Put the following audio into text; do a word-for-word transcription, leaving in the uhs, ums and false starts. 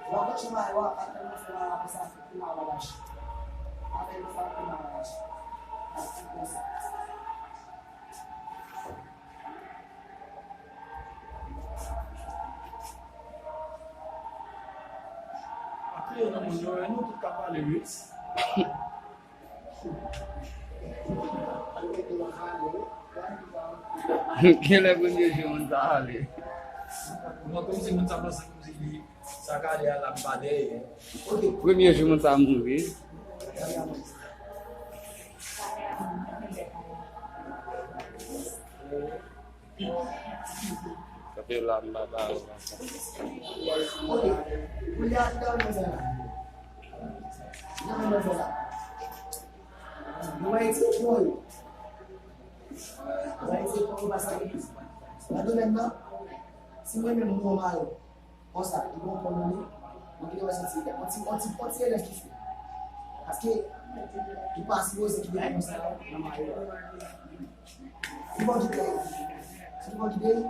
Lè w pran chenn mayo a, pa tèlman fè mayo a konsa, fè mayo a lach. Pa fè konsa, fè mayo a lach. Ap fè konsa. Pa kriye nan moun yo, e nou tout ka pale, wi. Genlè premye jou moun sa ale. Mwen kòmsi moun sa panse kòmsi li sa ka ale a l ap ba dèyè. Premye jou moun sa mouri. Kanpe la, m pa ba ou konsa. Ok. Kounye a, kisa w vle fè la? Kisa w vle fè la? Nou va etire pon yo. Nou va etire pon yo, pase nan domèn nan. Si mwen menm, mwen mal. Konsa, li gon pon nan li, mwen genlè wè se ti, on ti, on ti, on ti elèv ki fè. Paske, li pa sipoze kite konsa nan mayo. Li bon kite, li bon kite,